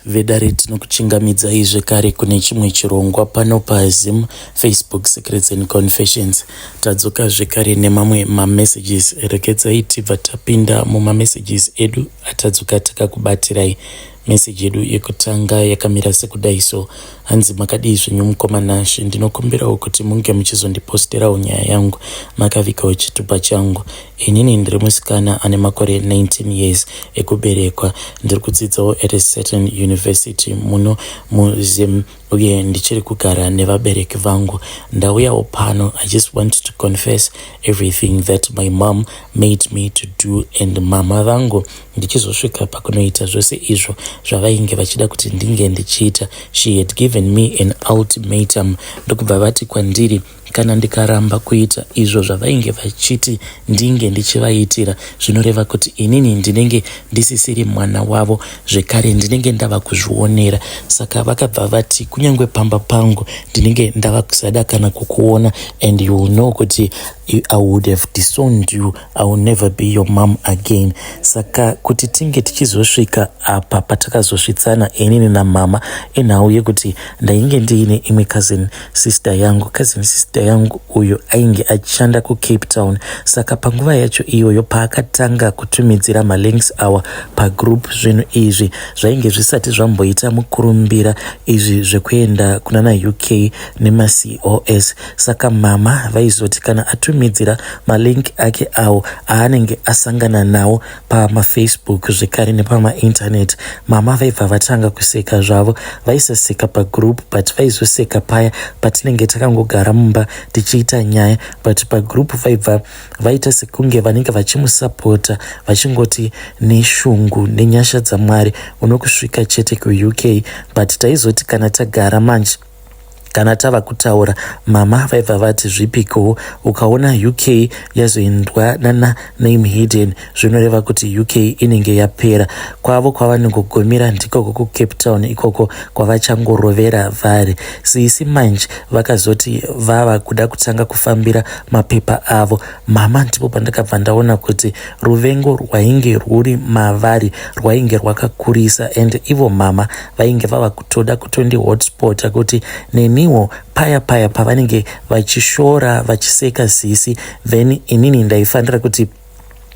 Vedare tinokuchingamidzai zvekare kune chimwe chirongwa pano paZim Facebook Secrets and Confessions. Tadzoka zvekare nemamwe mamessages. Regedzai tibva tapinda mumamessages edu atadzoka takakubatirai. Message yedu yekutanga yakamira sekudai so. Hanzi makadii zvenyu mukoma Nashe, ndinokumbirawo kuti munge muchizondiposterawo nyaya yangu makavigawo chitupa changu. Inini ndiri musikana ane makore 19 years ekuberekwa. Ndiri kudzidzawo at a certain university muno muZim uye ndichiri kugara nevabereki vangu. Ndauyawo pano, I just want to confess everything that my mom made me to do and mama vangu ndichizosvika pakunoita zvose izvo zvavainge vachida kuti ndinge ndichiita. She had given me an ultimatum ndokubva vati kwandiri kana ndikaramba kuita izvo zvavainge vachiti ndinge ndichivaitira zvinoreva kuti inini ndinenge ndisisiri mwana wavo zvekare ndinenge ndava kuzvionera. Saka vakabva vati kunyange pamba pangu ndinenge ndava kusada kana kukuona and you will know kuti I would have disowned you, I will never be your mom again. Saka kuti tinge tichizosvika apa patakazosvitsana inini namama inhau yekuti ndainge ndiine imwe cousin sister yangu. Cousin sister yangu uyo ainge achishanda kuCape Town. Saka panguva yacho iyoyo paakatanga kutumidzira malinks awa pagroup, zvinhu izvi zvainge zvisati zvamboita mukurumbira izvi zvekuenda kunana UK nemaCOS. Saka mama vaizoti kana atumidzira malink ake awo aanenge asangana nawo pamafacebook zvekare nepamainternet, mama vaibva vatanga kuseka zvavo. Vaisaseka pagroup but vaizoseka paya patinenge takangogara mumba tichiita nyaya, but pagroup vaibva vaita sekunge vanenge vachimusapota vachingoti neshungu nenyasha dzaMwari unokusvika chete kuUK. But taizoti kana tagara manje, kana tava kutaura, mama vaibva vati zvipikowo, ukaona UK yazoendwa nana name hidden zvinoreva kuti UK inenge yapera. Kwavo kwavanongogumira ndikoko kuCape Town ikoko kwavachangorovera vari. Sisi manje vakazoti vava kuda kutanga kufambira mapepa avo, mama ndipo pandakabva ndaona kuti ruvengo rwainge rwuri mavari rwainge rwakakurisa and ivo mama vainge vava kutoda kutondi hotspota kuti neniwo paya paya pavanenge vachishora vachiseka sisi, then inini ndaifanira kuti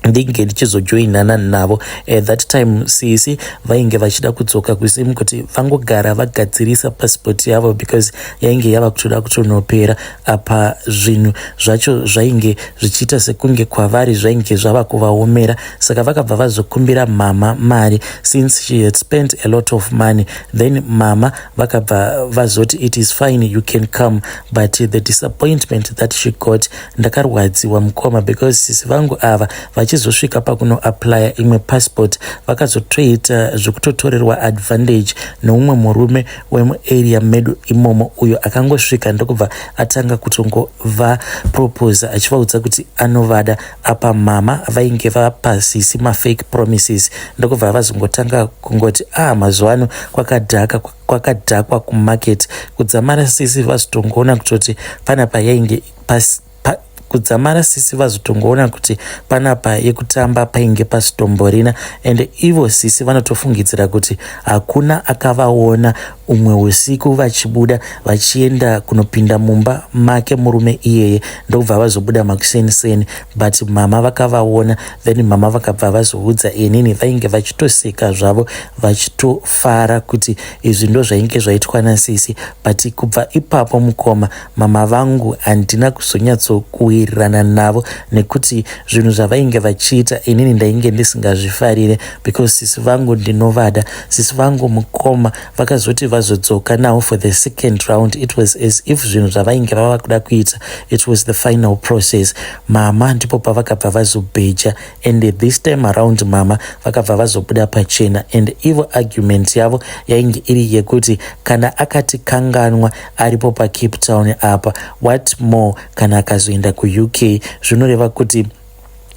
ndinge ndichizojoinana navo. At that time sisi vainge vachida kudzoka kuZim kuti vangogara vagadzirisa pasipoti yavo because yainge yava kutoda kutonopera. Apa zvinhu zvacho zvainge zvichiita sekunge kwavari zvainge zvava kuvaomera. Saka vakabva vazokumbira mama mari since she had spent a lot of money. Then mama vakabva vazoti it is fine, you can come. But the disappointment that she got, ndakarwadziwa mukoma, because sisi vangu ava vachizosvika pakunoaplya imwe passport vakazotoita zvekutotorerwa advantage neumwe murume wemuarea medu imomo, uyo akangosvika ndokubva atanga kutongovaproposa achivaudza kuti anovada. Apa mama vainge vapa sisi mafake promises, ndokubva vazongotanga kungoti ah, mazuva ano kwakadhaka, kwakadhakwa kumarket. Kudzamara sisi vazotongoona kutoti panapa yainge kudzamara sisi vazotongoona kuti panapa yekutamba painge pasitomborina. And ivo sisi vanotofungidzira kuti hakuna akavaona umwe usiku vachibuda vachienda kunopinda mumba make murume iyeye, ndokubva vazobuda makuseniseni, but mama vakavaona. Then mama vakabva vazoudza inini, vainge vachitoseka zvavo vachitofara kuti izvi ndo zvainge zvaitwa nasisi. But kubva ipapo mukoma, mama vangu handina kuzonyatsokuwirirana navo nekuti zvinhu zvavainge vachiita inini ndainge ndisingazvifarire, because sisi vangu ndinovada. Sisi vangu mukoma vakazoti vazodzoka now for the second round, it was as if zvinhu zvavainge vava kuda kuita, it was the final process. Mama ndipo pavakabva vazobheja and this time around mama vakabva vazobuda pachena and ivo argument yavo yainge iri yekuti kana akati kanganwa aripo paCape Town apa, what more kana akazoenda kuUK? Zvinoreva kuti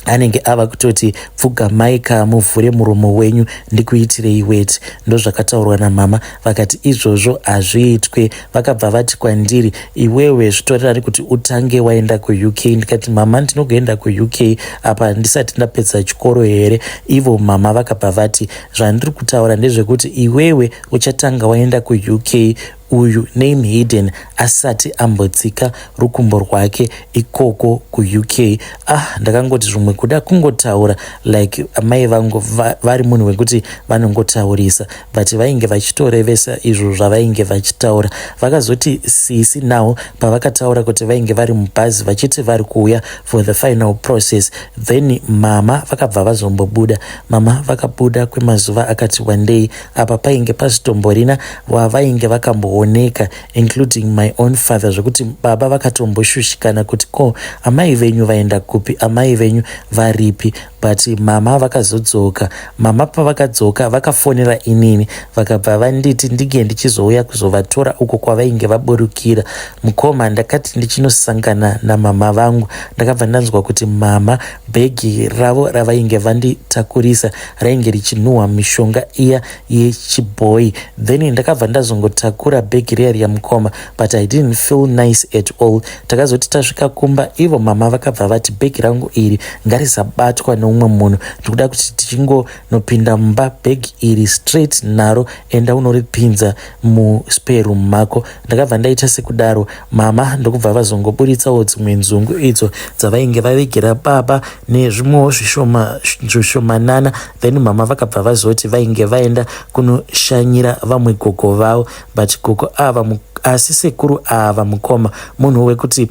Anenge ava kutoti pfugamai ka muvhure muromo wenyu ndikuitirei weti. Ndozvakataurwa namama vakati izvozvo hazviitwe. Vakabva vati kwandiri iwewe zvitorerani kuti utange waenda kuUK. Ndikati mama ndinogoenda kuUK apa ndisati ndapedza chikoro here? Ivo mama vakabva vati zvandiri kutaura ndezvekuti iwewe uchatanga waenda kuUK uyu name hidden asati ambotsika rukumbo rwake ikoko kuUK. Ah, ndakangoti zvimwe kuda kungotaura like amai vangu vari munhu wekuti vanongotaurisa, but vainge vachitorevesa izvo zvavainge vachitaura. Vakazoti sisi now pavakataura kuti vainge vari mubhazi vachiti vari kuuya for the final process, then mama vakabva vazombobuda. Mama vakabuda kwemazuva akati wandei. Apa painge pasitomborina wavainge vakambooneka, including my own father, zvekuti baba vakatomboshushikana kuti ko amai venyu vaenda kupi, amai venyu varipi? But mama vakazodzoka. Mama pavakadzoka vakafonera inini, vakabva vanditi ndinge ndichizouya kuzovatora uko kwavainge vaburukira. Mukoma, ndakati ndichinosangana namama vangu, ndakabva ndanzwa kuti mama bhegi ravo ravainge vanditakurisa rainge richinhuhwa mishonga iya yechibhoi. Then ndakabva ndazongotakura bhegi riya riya, mukoma, but I didn't feel nice at all. Takazoti tasvika kumba, ivo mama vakabva vati bhegi rangu iri ngarisabatwa neumwe munhu, ndikuda kuti tichingonopinda mumba, bhegi iri straight naro, enda unoripinza muspare room mako. Ndakabva ndaita sekudaro. Mama ndokubva vazongoburitsawo dzimwe nzungu idzo dzavainge vavigira baba nezvimwewo zvishoma zvishomanana. Then mama vakabva vazoti vainge vaenda kunoshanyira vamwe gogo vavo, but gogo ava, asi sekuru ava, mukoma, munhu wekuti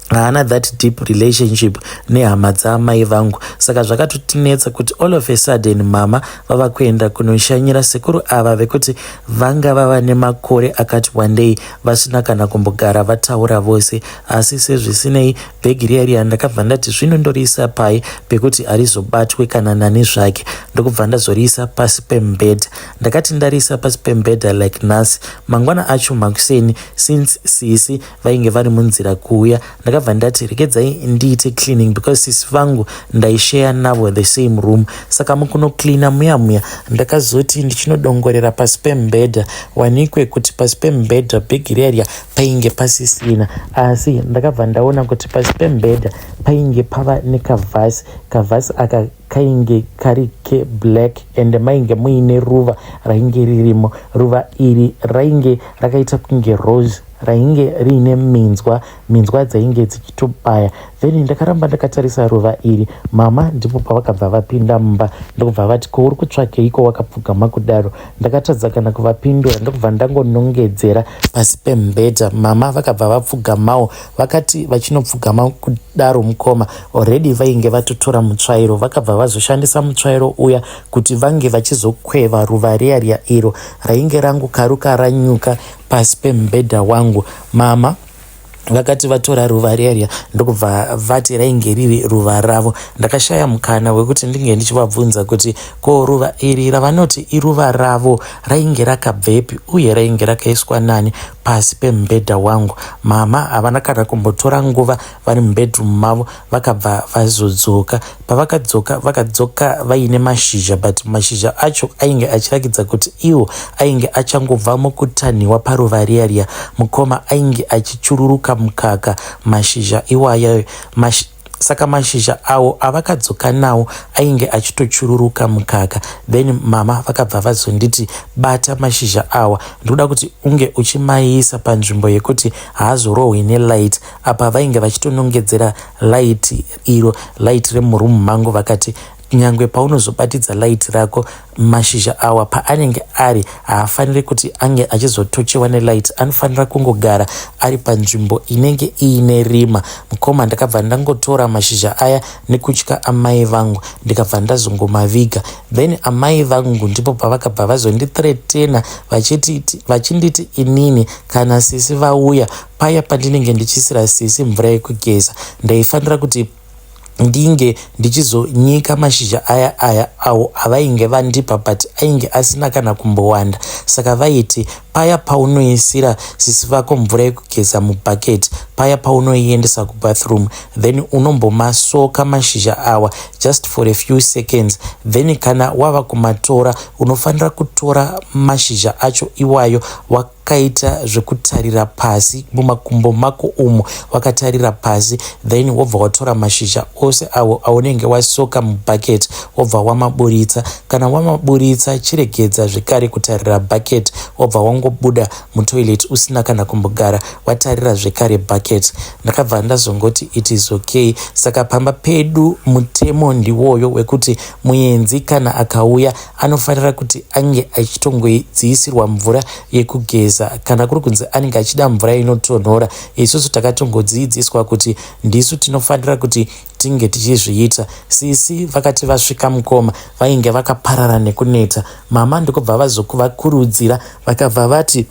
haana that deep relationship nehama dzaamai vangu. Saka zvakatotinetsa kuti all of a sudden mama vava kuenda kunoshanyira sekuru ava vekuti vanga vava nemakore akati wandei vasina kana kumbogara vataura vose. Asi sezvisinei, bhegi riya riya ndakabva ndati zvino ndoriisa pai pekuti harizobatwe kana nani zvake? Ndokubva ndazoriisa pasi pemubhedha. Ndakati ndariisa pasi pemubhedha, like nhasi mangwana acho makuseni, since sisi vainge vari munzira kuuya, ndakabva ndati regedzai ndiite cleaning, because sisi vangu ndaisheya navo the same room. Saka mukunocleana muya muya, ndakazoti ndichinodongorera pasi pemubhedha, wanikwe kuti pasi pemubhedha bhegi riya riya painge pasisina. Asi ndakabva ndaona kuti pasi pemubhedha painge pava nekavhasi. Kavhasi aka kainge kari keblack and mainge muine ruva rainge ririmo. Ruva iri rainge rakaita kunge rose, rainge riine minzwa, minzwa dzainge dzichitobaya. Then ndakaramba ndakatarisa ruva iri. Mama ndipo pavakabva vapinda mumba, ndokubva vati, "Ko uri kutsvakeiko wakapfugama kudaro?" Ndakatadza kana kuvapindura, ndokubva ndangonongedzera pasi pemubhedha. Mama vakabva vapfugamawo. Vakati vachinopfugama kudaro, mukoma, already vainge vatotora mutsvairo. Vakabva vazoshandisa mutsvairo uya kuti vange vachizokweva ruva riya riya iro rainge rangukaruka ranyuka pasi pemubhedha wangu. Mama vakati vatora ruva riya riya, ndokubva vati rainge riri ruva ravo. Ndakashaya mukana wekuti ndinge ndichivabvunza kuti ko ruva iri ravanoti iruva ravo rainge rakabvepi uye rainge rakaiswa nani pasi pemubhedha wangu. Mama havana kana kumbotora nguva vari mubedroom mavo, vakabva vazodzoka. Pavakadzoka, vakadzoka vaine mashizha, but mashizha acho ainge achirakidza kuti iwo ainge achangobva mukutanhiwa paruva riya riya. Mukoma, ainge achichururuka mukaka mashizha iwayo. Saka mashizha awo avakadzoka nawo ainge achitochururuka mukaka. Then mama vakabva vazonditi, "Bata mashizha awa, ndikuda kuti unge uchimaisa panzvimbo yekuti haazorohwi nelight." Apa vainge vachitonongedzera light iro, light remurumu mangu. Vakati nyangwe paunozobatidza light rako, mashizha awa paanenge ari haafaniri kuti ange achizotochewa nelight, anofanira kungogara ari panzvimbo inenge iine rima. Mukoma, ndakabva ndangotora mashizha aya nekutya amai vangu, ndikabva ndazongomaviga. Then amai vangu ndipo pavakabva vazondithreatena vachinditi inini kana sisi vauya, paya pandinenge ndichisira sisi mvura yekugeza, ndaifanira kuti ndinge ndichizonyika mashizha aya aya awo avainge vandipa, but ainge asina kana kumbowanda. Saka vaiti paya paunoisira sisi vako mvura yekugeza mubhaketi. Paya paunoiendesa kubathroom, then unombomasoka mashizha awa just for a few seconds. Then kana wava kumatora, unofanira kutora mashizha acho iwayo wakaita zvekutarira pasi, mumakumbo mako umo wakatarira pasi. Then wobva watora mashizha ose awo aunenge wasoka mubhaketi, wobva wamaburitsa. Kana wamaburitsa, chiregedza zvekare kutarira bhaketi, wobva wangobuda mutoilet usina kana kumbogara watarira zvekare bhaketi. Ndakabva ndazongoti, "It is okay." Saka pamba pedu mutemo ndiwoyo wekuti muenzi kana akauya anofanira kuti ange achitongodziisirwa mvura yekugeza. Kana kuri kunzi anenge achida mvura inotonhora, isusu takatongodzidziswa kuti ndisu tinofanira kuti tinge tichizviita. Sisi vakati vasvika, mukoma, vainge vakaparara nekuneta. Mama ndikubva vazokuvakurudzira, vakabva vati,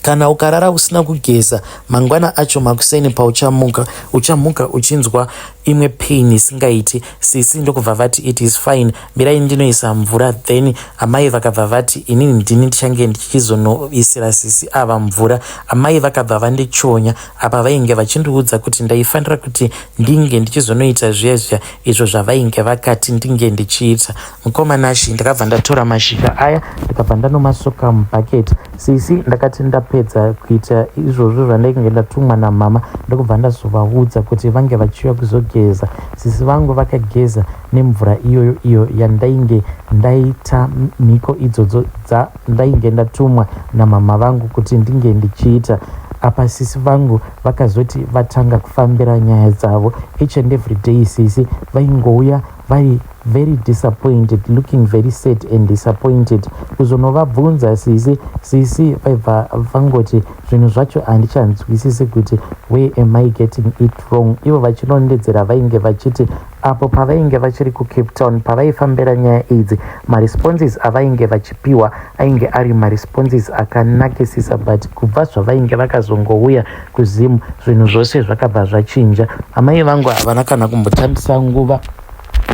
"Kana ukarara usina kugeza, mangwana acho makuseni pauchamuka, uchamuka uchinzwa imwe pain isingaiti." Sisi ndokubva vati, "It is fine, mirai ndinoisa mvura." Then amai vakabva vati, "Inini ndini ndichange ndichizonoisira sisi ava mvura." Amai vakabva vandichonya. Apa vainge vachindiudza kuti ndaifanira kuti ndinge ndichizonoita zviya zviya izvo zvavainge vakati ndinge ndichiita. Mukoma Nashi, ndakabva ndatora mashizha aya, ndikabva ndanomasoka mubhaketi. Sisi, ndakati ndapedza kuita izvozvo zvandainge ndatumwa namama, ndokubva ndazovaudza kuti vange vachiuya kuzogeza. Sisi vangu vakageza nemvura iyoyo, iyo yandainge ndaita mhiko idzodzo dzandainge ndatumwa namama vangu kuti ndinge ndichiita. Apa sisi vangu vakazoti vatanga kufambira nyaya dzavo each and every day. Sisi vaingouya vari very disappointed, looking very sad and disappointed. Kuzonovabvunza sisi, sisi vaibva vangoti, "Zvinhu zvacho handichanzwisisi kuti where am I getting it wrong?" Ivo vachirondedzera, vainge vachiti apo pavainge vachiri kuCape Town, pavaifambira nyaya idzi, maresponses avainge vachipiwa ainge ari maresponses akanakisisa, but kubva zvavainge vakazongouya kuZimu, zvinhu zvose zvakabva zvachinja. Amai vangu havana kana kumbotambisa nguva.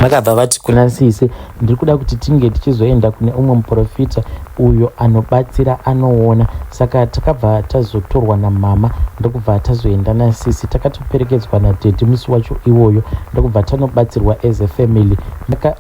Vakabva vati kuna sisi, "Ndiri kuda kuti tinge tichizoenda kune umwe muprofita uyo anobatsira, anoona." Saka takabva tazotorwa namama, ndokubva tazoenda nasisi. Takatoperekedzwa nadaddy musi wacho iwoyo, ndokubva tanobatsirwa as a family.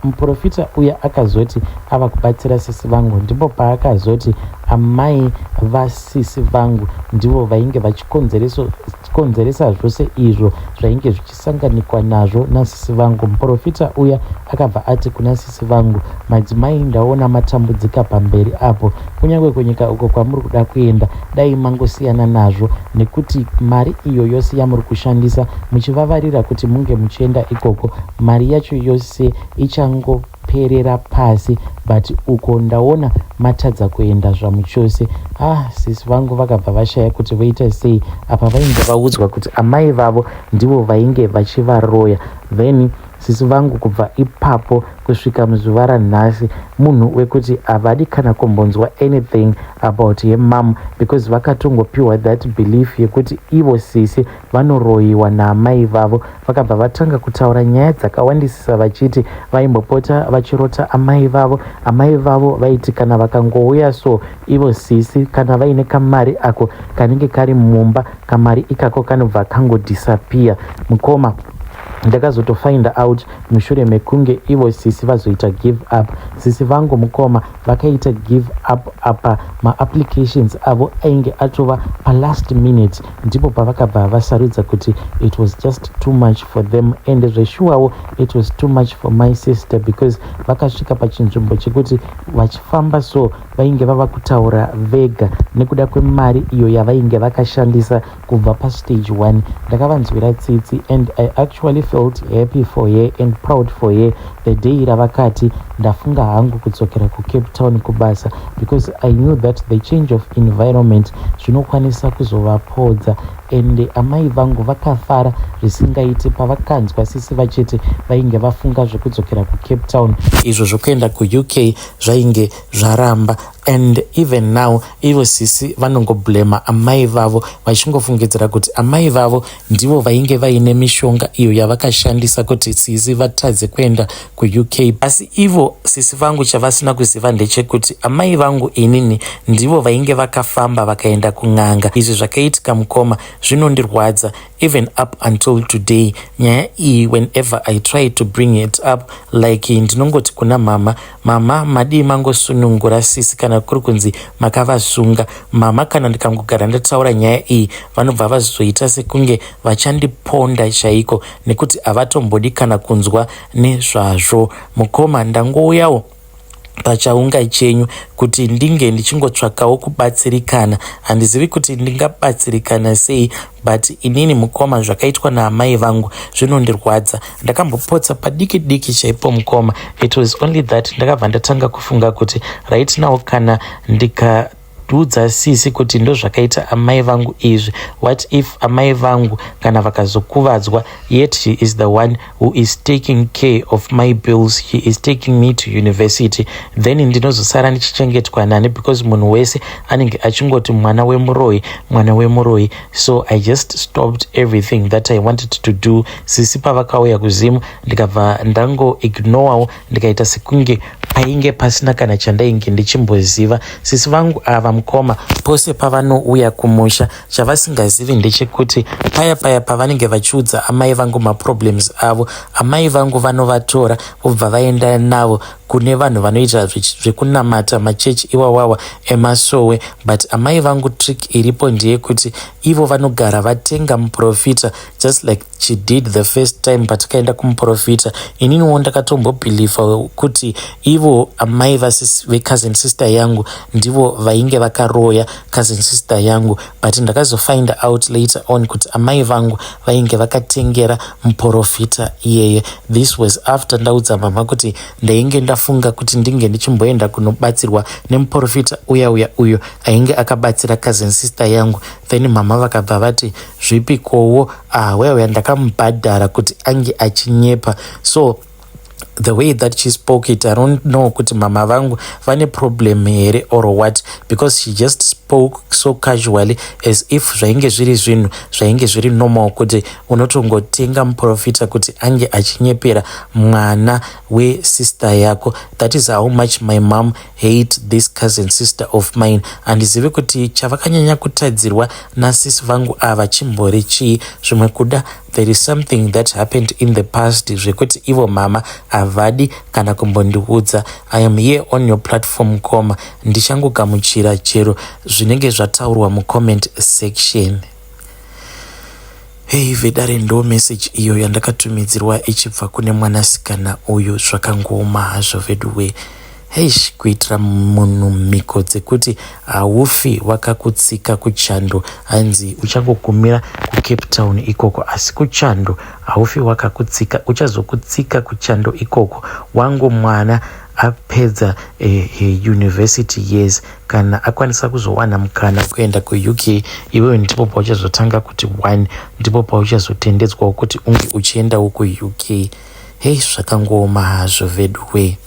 Muprofita uya akazoti ava kubatsira sisi vangu, ndipo paakazoti amai vasisi vangu ndivo vainge vachikonzeresa zvose izvo zvainge zvichisanganikwa nazvo nasisi vangu. Muprofita uya akabva ati kuna sisi vangu, "Madzimai, ndaona matambudzika pamberi apo. Kunyange kunyika uko kwamuri kuda kuenda, dai mangosiyana nazvo, nekuti mari iyo yose yamuri kushandisa muchivavarira kuti munge muchienda ikoko, mari yacho yose ichangoperera pasi, but uko ndaona matadza kuenda zvamuchose." Ah, sisi vangu vakabva vashaya kuti voita sei. Apa vainge vaudzwa kuti amai vavo ndivo vainge vachivaroya. Then sisi vangu kubva ipapo kusvika muzuva ranhasi, munhu wekuti havadi kana kumbonzwa anything about yemum, because vakatongopiwa that belief yekuti ivo sisi vanoroyiwa naamai vavo. Vakabva vatanga kutaura nyaya dzakawandisisa, vachiti vaimbopota vachirota amai vavo. Amai vavo vaiti kana vakangouya so, ivo sisi kana vaine kamari ako kanenge kari mumba, kamari ikako kanobva kangodisappear. Mukoma, ndakazotofind out mushure mekunge ivo sisi vazoita give up. Sisi vangu, mukoma, vakaita give up apa maapplications avo ainge atova palast minute. Ndipo pavakabva vasarudza kuti it was just too much for them. And zveshuwawo, it was too much for my sister, because vakasvika pachinzvimbo chekuti vachifamba so, vainge vava kutaura vega nekuda kwemari iyo yavainge vakashandisa kubva pastage one. Ndakavanzwira tsitsi and I actually felt happy for her and proud for her the day ravakati, "Ndafunga hangu kudzokera kuCape Town kubasa," because I knew that the change of environment zvinokwanisa kuzovapodza. Ende amai vangu vakafara zvisingaiti pavakanzwa sisi vachiti vainge vafunga zvekudzokera kuCape Town. Izvo zvokuenda kuUK zvainge zvaramba. And even now ivo sisi vanongoblema amai vavo, vachingofungidzira kuti amai vavo ndivo vainge vaine mishonga iyo yavakashandisa kuti sisi vatadze kuenda kuUK. Asi ivo sisi vangu chavasina kuziva ndechekuti amai vangu inini ndivo vainge vakafamba vakaenda kun'anga. Izvi zvakaitika, mukoma, zvinondirwadza even up until today. Nyaya iyi, whenever I try to bring it up, like ndinongoti kuna mama, "Mama, madii mangosunungura sisi kana kuri kunzi makavasunga?" Mama, kana ndikangogara ndataura nyaya iyi, vanobva vazoita sekunge vachandiponda chaiko, nekuti havatombodi kana kunzwa nezvazvo. Mukoma, ndangouyawo pachaunga chenyu kuti ndinge ndichingotsvakawo kubatsirikana. Handizivi kuti ndingabatsirikana sei, but inini, mukoma, zvakaitwa naamai vangu zvinondirwadza. Ndakambopotsa padiki diki chaipo, mukoma. It was only that ndakabva ndatanga kufunga kuti right now kana ndikaudza sisi kuti ndozvakaita amai vangu izvi, what if amai vangu kana vakazokuvadzwa? Yet she is the one who is taking care of my bills. She is taking me to university. Then ndinozosara ndichichengetwa nani? Because munhu wese anenge achingoti mwana wemuroyi, mwana wemuroyi. So I just stopped everything that I wanted to do. Sisi pavakauya kuZimu, ndikabva ndangoignorawo, ndikaita sekunge painge pasina kana chandainge ndichimboziva. Sisi vangu ava, mukoma, pose pavanouya kumusha, chavasingazivi ndechekuti paya paya pavanenge vachiudza amai vangu maproblems avo, amai vangu vanovatora vobva vaenda navo kune vanhu vanoita zvekunamata, machechi iwawawa emasowe. But amai vangu, trick iripo ndeyekuti ivo vanogara vatenga muprofita, just like she did the first time patakaenda kumuprofita. Ininiwo ndakatombobhilivha kuti ivo amai vecousin sister yangu ndivo vainge vakaroya cousin sister yangu, but ndakazofind out later on kuti amai vangu vainge vakatengera muprofita iyeye. This was after ndaudza mama kuti ndainge ndafunga kuti ndinge ndichimboenda kunobatsirwa nemuprofita uya uya uyo ainge akabatsira cousin sister yangu. Then mama vakabva vati, "Zvipikowo? Ah, uya uya ndakamubhadhara kuti ange achinyepa." So the way that she spoke it, I don't know kuti mama vangu vane problem here or what, because she just spoke so casually, as if zvainge zviri zvinhu zvainge zviri normal kuti unotongotenga muprofita kuti ange achinyepera mwana wesister yako. That is how much my mom hate this cousin sister of mine. Handizivi kuti chavakanyanya kutadzirwa nasisi vangu ava chimbori chii. Zvimwe kuda there is something that happened in the past zvekuti ivo mama havadi kana kumbondiudza. I am here on your platform, mukoma. Ndichangogamuchira chero zvinenge zvataurwa mucomment section. Hei vedare, ndo message iyo yandakatumidzirwa ichibva kune mwanasikana uyu. Zvakangooma hazvo veduwe. Heish, kuitira munhu mhiko dzekuti haufi wakakutsika kuchando, hanzi uchangogumira kuCape Town ikoko, asi kuchando haufi wakakutsika, uchazokutsika kuchando ikoko wangu mwana apedza university years, kana akwanisa kuzowana mukana kuenda kuUK, iwewe ndipo pauchazotanga kuti one, ndipo pauchazotendedzwawo kuti unge uchiendawo kuUK. Hei, zvakangooma hazvo veduwe.